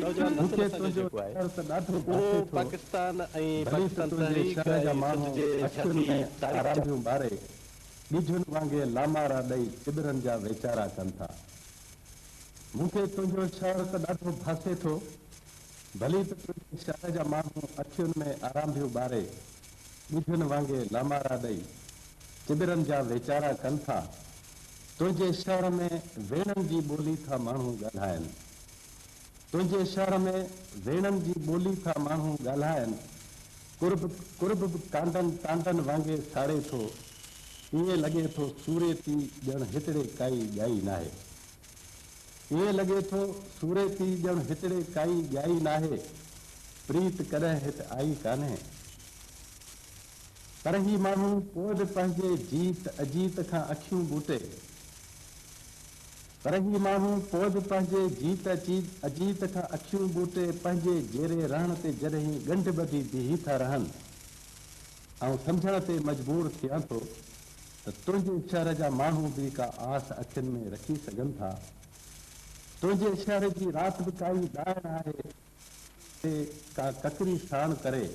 نوجوان مون نسل کي اسان جو تنهنجو جيڪو آهي شهر ته ڏاڍو اهو ڀاسي ٿو، پاڪستان ۽ ڀلي ته پاڪستان تنهنجي تحريڪ شهر جا ۽ سنڌ ماڻهو جي اکين سياسي ۾ تاريخ جا آرانڀيون ٻاري، ڳجهن وانگي لامارا ڏئي چٻرن جا ويچارا ڪن ٿا. مون کي تنهنجو شهر ته ڏاڍو ڀاسي ٿو، ڀلي ته تنهنجي شهر جا ماڻهو اکين ۾ آرانڀيون ٻاري، ڳجهن وانگي لامارا ڏئي، چٻرن جا ويچارا ڪن ٿا. تنهنجي شهر ۾ ويڻن جي ٻولي ٿا ماڻهو ڳالهائن. تنهنجي شهر ۾ ويڻن جي ٻولي ٿا ماڻهو ڳالهائن. قرب قرب به ڪانڊن ٽانڊن وانگي ساڙي ٿو. ائين لڳي ٿو سوريتي ڄڻ هتڙي ڪائي ڄائي ناهي. ائين لڳي ٿو سوريتي ڄڻ هتڙي ڪائي ڄائي ناهي. پريت ڪڏهن هت آئي ڪانهي. پر هي ماڻهو پوء به پنهنجي جيت اجيت کان اکيون ٻوٽي. پر هي ماڻهو پوء به پنهنجي جيت اجيت کان اکيون ٻوٽي پنهنجي جيئري رهڻ تي جڏهن ڳنڍ ٻڌي بيهي ٿا رهن. آئون سمجهڻ تي مجبور ٿيان ٿو ته تنهنجي شهر جا ماڻهو به ڪا آس اکين ۾ رکي سگهن ٿا. تنهنجي شهر جي رات به ڪائي ڏائڻ آهي. تي ڪا ڪڪري ساڻ ڪري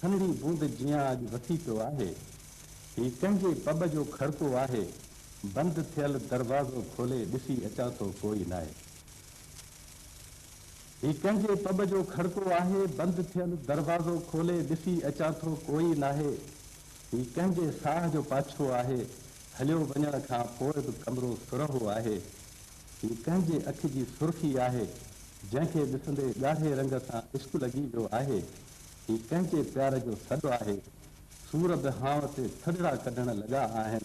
سنهڙي بوند جيان اڄ وسي پيو آهي. هي ڪنهن جي پٻ جو کڙڪو آهي، بند ٿيل دروازو کولي ڏسي اچان ٿو ڪوئي ناهي. هي ڪنهن جي پٻ جو کڙڪو آهي، بند ٿيل دروازو کولي ڏسي اچان ٿو ڪوئي ناهي. هي ڪنهن جي ساهه جو پاڇو آهي، هليو وڃڻ کان پوء به ڪمرو سرهو آهي. هي ڪنهن جي اک جي سرخي آهي، جنهن کي ڏسندي ڳاڙهي رنگ سان عشق لڳي ويو آهي. هي ڪنهن جي پيار جو سڏ آهي. سور به هانء تي ٿڌڙا ڪڍڻ لڳا آهن.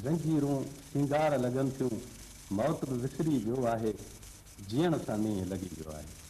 زنجيرون سينگار لڳن ٿيون. موت به وسري ويو آهي. جيئڻ سان نينهن لڳي ويو آهي.